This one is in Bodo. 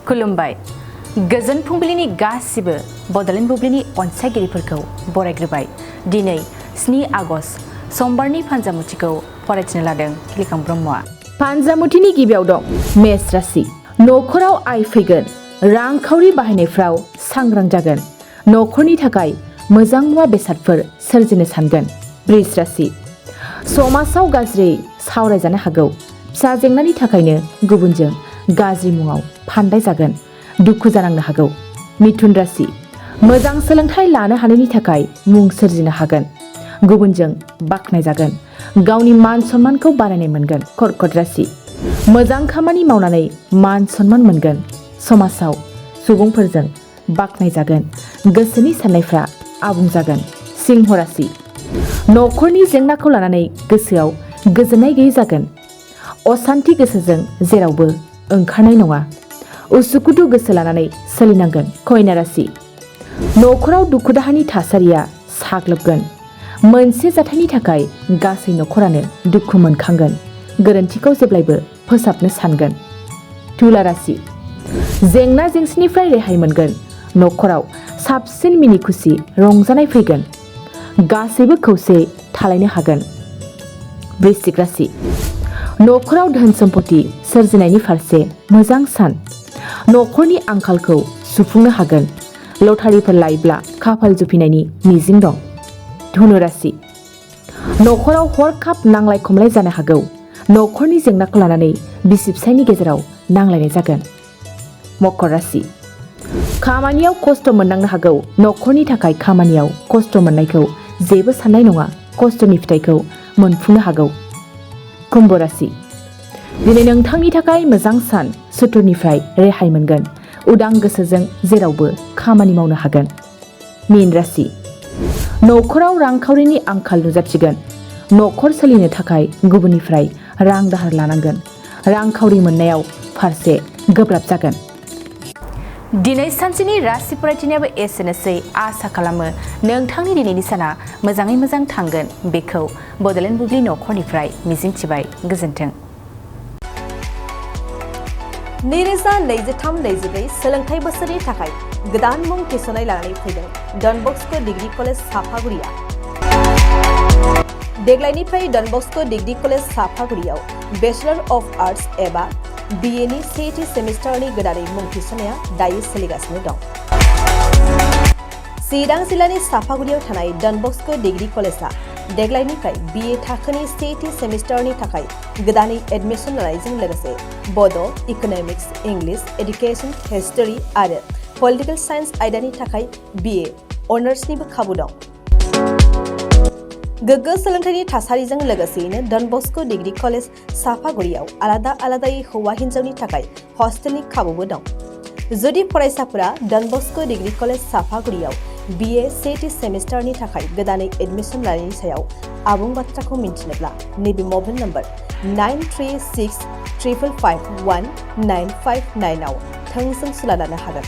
खुलुमबाय गोजोन फुंबिलिनि गासिबो बड'लेण्ड बुब्लिनि अनसायगिरिफोरखौ बरायग्रोबाय। दिनै 7 आगस्ट समबारनि फानजामुथिखौ फरायथिनो लादों खिलिखां ब्रह्मआ। फानजामुथिनि गिबियाव दं मेष राशि। न'खराव आय फैगोन, रांखावरि बाहायनायफ्राव सांग्रां जागोन। न'खरनि थाखाय मोजां मुवा बेसादफोर सोरजिनो सानगोन। वृष राशि। समाजाव गाज्रि सावरायजानो हागौ। फिसा जेंनानि थाखायनो गुबुनजों गाज्रि मुङाव फान्दाय जागोन, दुखु जानांनो हागौ। मिथुन राशि। मोजां सोलोंथाइ लानो हानायनि थाखाय मुं सोरजिनो हागोन। गुबुनजों बाख्नाय जागोन, गावनि मान सन्मानखौ बारायनाय मोनगोन। कर्कट राशि। मोजां खामानि मावनानै मान सन्मान मोनगोन। समाजाव सुबुंफोरजों बाख्नाय जागोन, गोसोनि साननायफ्रा आबुं जागोन। सिंह राशि। न'खरनि जेंनाखौ लानानै गोसोआव गोजोननाय गैयै जागोन। असान्थि गोसोजों जेरावबो ओंखारनाय नङा। उसुखुथु गोसो लानानै सोलिनांगोन। कन्या राशि। न'खराव दुखु दाहानि थासारिया साग्लोबगोन। मोनसे जाथायनि थाखाय गासै न'खरानो दुखु मोनखांगोन। गोरोन्थिखौ जेब्लायबो फोसाबनो सानगोन। तुला राशि। जेंना जेंसिनिफ्राय रेहाय मोनगोन। न'खराव साबसिन मिनि खुसि रंजानाय फैगोन। गासैबो खौसे थालायनो हागोन। वृश्चिक राशि। न'खराव धोन सम्पति सोरजिनायनि फारसे मोजां सान। न'खरनि आंखालखौ सुफुंनो हागोन। लटारिफोर लायोब्ला खाफाल जुफिनायनि मिजिं दं। धनु राशि। न'खराव हरखाब नांलाय खमलाय जानो हागौ। न'खरनि जेंनाखौ लानानै बिसि फिसायनि गेजेराव नांलायनाय जागोन। मकर राशि। खामानियाव खस्थ' मोननांनो हागौ। न'खरनि थाखाय खामानियाव खस्थ' मोननायखौ जेबो साननाय नङा। खस्थ'नि फिथाइखौ मोनफुंनो हागौ। कुम्भ राशि। दिनै नोंथांनि थाखाय मोजां सान। सुथुरनिफ्राय रेहाय मोनगोन। उदां गोसोजों जेरावबो खामानि मावनो हागोन। मीन राशि। न'खराव रांखावरिनि आंखाल नुजाथिगोन। न'खर सोलिनो थाखाय गुबुननिफ्राय रां दाहार लानांगोन। रांखावरि मोननायाव फारसे गोब्राब जागोन। दिनै सानसेनि राशि फरायथिनायाबो एसेनोसै। आसा खालामो नोंथांनि दिनैनि साना मोजाङै मोजां थांगोन। बेखौ बड'लेण्ड बुब्लि न'खरनिफ्राय मिजिंथिबाय। गोजोन्थों। 2023-24 सोलोंथाइ बोसोरनि थाखाय गोदान मुं थिसननाय लानानै फैदों डन बस्क' डिग्री कलेज साफागुरिया। देग्लायनिफ्राय डन बस्क' डिग्री कलेज साफागुरियाव बेचलर अफ आर्ट्स एबा BA नि सेथि सेमिस्टारनि गोदानै मुं थिसननाया दायो सोलिगासिनो दं। चिरां जिल्लानि साफागुरियाव थानाय डन बस्क' डिग्री कलेजआ देग्लायनिफ्राय BA थाखोनि सेथि सेमिस्टारनि थाखाय गोदानै एडमिसन लानायजों लोगोसे बड', इक'नमिक्स, इंलिश, एडुकेशन, हिस्टरी आरो पलिटिकल साइन्स आयदानि थाखाय BA अनार्सनिबो खाबु दं। गोग्गो सोलोंथाइनि थासारिजों लोगोसेयैनो डन बस्क' डिग्री कलेज साफागुरियाव आलादा आलादायै हौवा हिन्जावनि थाखाय हस्टेलनि खाबुबो दं। जुदि फरायसाफोरा डन बस्क' डिग्री कलेज साफागुरियाव BA सेथि सेमिस्टारनि थाखाय गोदानै एडमिसन लानायनि सायाव आबुं बाथ्राखौ मिन्थिनोब्ला नैबे मबाइल नम्बर 9365519559 आव थोंजों सुला लानो हागोन।